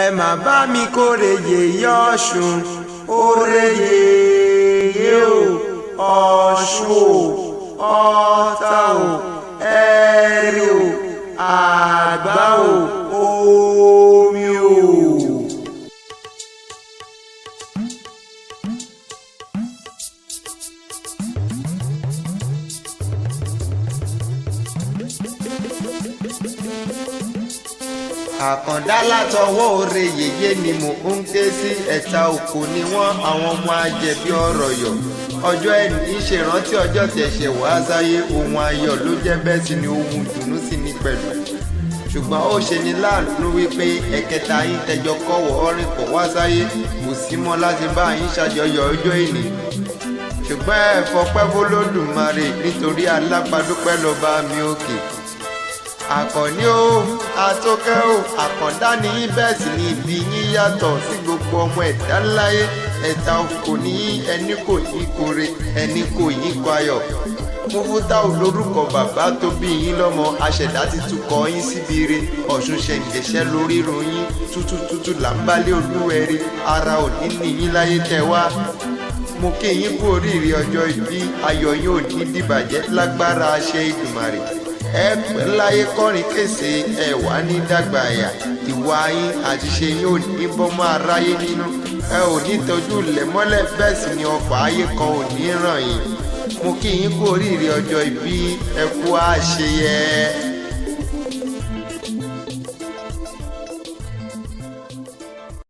Ẹ má bá mi kórè yèyé Ọ̀ṣun, òrè yèyé o, Ọ̀ṣun o, Ọ̀tà o, Ẹ̀rì o, Àgbá o, omi o. Àkàndá látọwọ́ òre yèyé ni mò ń ké sí. Ẹ̀ta òkò ni wọ́n, àwọn ọmọ ajẹ̀bi ọ̀rọ̀ yọ̀. Ọjọ́ ẹni ṣèrántí ọjọ́ tẹ̀sẹ̀ wá sáyé, ohun ayọ̀ ló jẹ́, bẹ́ẹ̀ sì ni ohun ìdùnnú sì ni pẹ̀lú. Ṣùgbọ́n ó ṣe ni láàánú wípé ẹ̀kẹta yín tẹjọ kọ́wọ̀ ọrìn pọ̀ wá sáyé kò sí mọ́ láti bá yín ṣàjọyọ̀ ọjọ́ ìní. Ṣùgbọ́n ẹ fọpẹ́ f'Olódùmarè nítorí alápàdúpẹ́ lọ́ba mi òkè. Àkànní o, àtọkẹ́ o, àkàndá ní yín, bẹ́ẹ̀ sì ni ìbí yín yàtọ̀ sí gbogbo ọmọ ẹ̀dá láyé. Ẹ̀ta kò ní yín, ẹni kò yín kore, ẹni kò yín kọ ayọ̀. Mufutau lórúkọ bàbá tó bí yín lọ́mọ, aṣẹ̀dá ti tukọ̀ yín síbi ire. Ọ̀ṣun ṣẹ̀ǹgẹ̀ṣẹ̀ lórí ròyìn, tútù tútù là ń bálé olúwẹ̀rí, ara ò ní ní yín láyé tẹ wá. Mo kí yín kú oríire ọjọ́ ìbí, ayọ̀ yín ò ní dìbàjẹ́ lágbára àṣẹ Ìdùmarè. Ẹ pẹ́ láyé kọrin kése, ẹ wà ní dàgbà àyà, ìwà yín àti ṣe yín ò ní bọ́mọ́ aráyé nínú. Ẹ ò ní tọ́jú ilẹ̀ mọ́lẹ̀, bẹ́ẹ̀ sì ni ọfà ayé kan ò ní ràn yín. Mo kí yín kú oríire ọjọ́ ìbí, ẹ kú àṣeyẹ.